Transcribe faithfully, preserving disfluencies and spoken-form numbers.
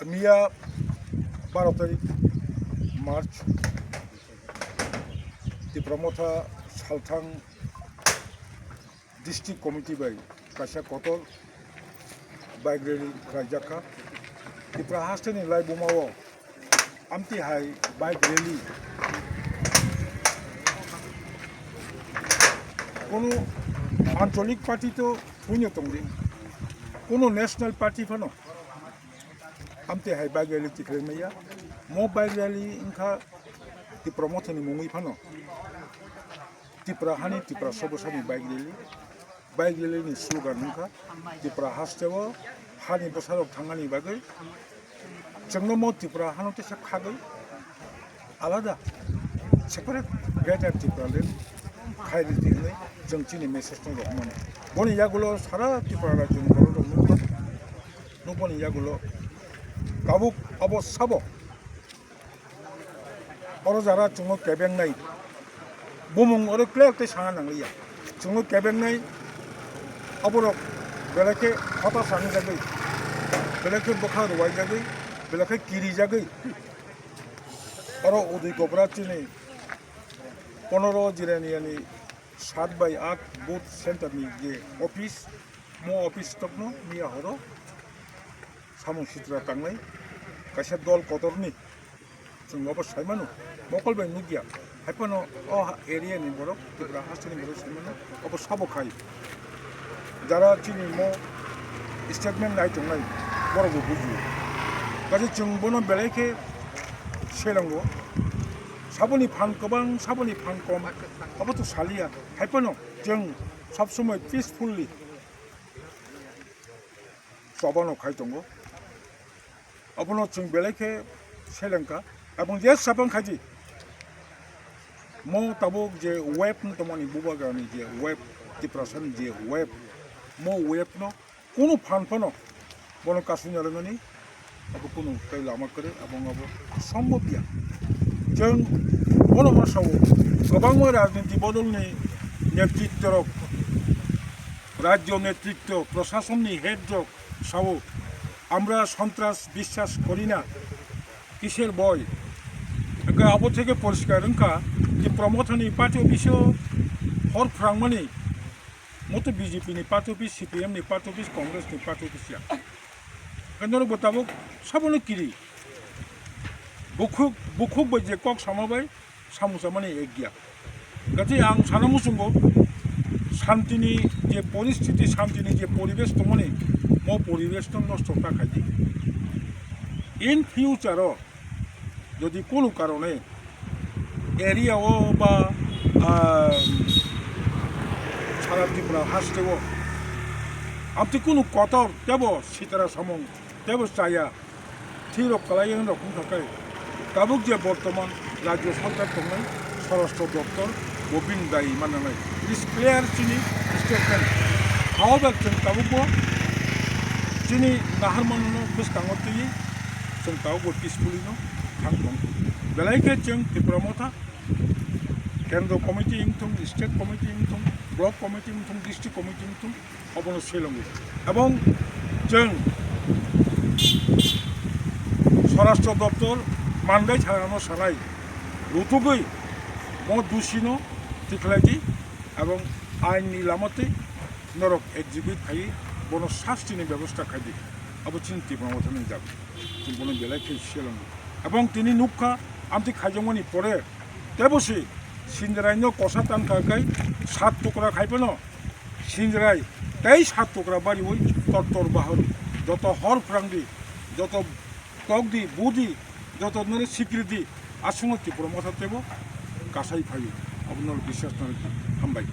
Miya baro tarik March, Tipra Motha Salthang District Committee bai kaisa kotor bike rally khlaijak kha. Tripura hasteni laibuma o amtwi hai bike rally, kunu ancholik party to thwino tongdi, kunu national party phano amtwi hai bike rally tikhlai maya. Mo bike rally wngkha Tipra Mothani mungwi phano. Tipra hani Tipra sobosani bike rally. Bike rally ni slogan wngkha Tipra hasteo hani bwsarok thangnani bagwi chwngno mo Tipra hano teisa khagwi alada separate Greater Tipraland khairidi hwnwi chwng chini message no rohormani. Boni yagulo sara Tripura rajyoni borok rok nukha, nukmani yagulo tabuk abo sabo. Oro jara chwngno kebengnai. Bumung oro clear tei sana nangliya. Chwngno kebengnai, aborok belai khe hota sangjagwi, belai khe bwkha ruwaijagwi, belai khe kirijagwi. Oro Udui Kobra chini ponoro Jiraniani sat bai aat booth center ni je office, mo office tokno miya horo samung sitra tangnai kaisa dol kotorni. Chwng obo sai mano, mokol bai nukya. Hai phano o ha-, area ni borok, Tripura hasteni borok sai mano, obo sabo khai. Jara chini mo statement nai tongnai, borok bo bujio. Kaisa chwng bono belai khe selango. Saboni phan kwbang, saboni phan kom, obo to saliya. Hai phano chwng sob somoi peacefully chobano khai tongo. Abono chwng belai khe selengkha. Abong je sabang khaidi, mo tabuk je web wng tongmani bubagrani je web, Tiprasani je web, mo web no kunu phan phano bono kasui narwknani abo kunu tei lama kwrwi, abong abo sombobya. Chwng bono ma sao, kwbangma rajniti bodolni netritworok, rajyo netritwo, prasasonni headrok sao, "Amra sontras biswas kori na, kisher bhoy?" Hwnkhe abo theke poriskar wngkha je Tipra Mothani party office-o hor phrangmani moto B J P ni party office, C P M ni party office, Congress ni party office ya. Hwnkhe norok bo tabuk sabono kiri. Bukhuk, bukhuk bai je kok sama bai samung chamani ekya. Gati ang sana muchungo, santini je poristiti, santini je poribesh tongmani, mo poribesh no nosto ta khaidi. In future o jodi kunu karone area o ba, ah, sara Tripura haste o amtwi kunu kotor tebo sitara samung tebo chaya thwi rok kwlai wng rok wngkha khe, tabuk je bortoman rajyo sarkar tongnai, Swarashtra Doptor bo bini dai mananai. It is clear chini statement. However, chwng tabukbo chini naharmano bwskango twiwi chwng tabukbo peacefully no thang tong. Belai khe chwng Tipra Motha Kendro Committee wngthung, State Committee wngthung, Block Committee wngthung, District Committee wngthung, obono selongo. Ebong chwng Swarashtra Doptor mangai thanano sanai rutugwi mo dusino tikhlaidi ebong ainni lamatwi norok execute khai bono sastini bebosta khaidi. Abo chini Tipra Mothani jaga. Chwng bono belai khe selongo. Ebong tini nukha amtwi khaijakmani pore tebo se Sindirai no kosa tankha khai sat tukra khai phano Sindirai tei sat tukra bariwi tor tor baharu. Joto hor phrangdi, joto tokdi, budi, joto nore sikridi, aswkno Tipra Motha tebo kasai phaio. Abono biswas nang hambai.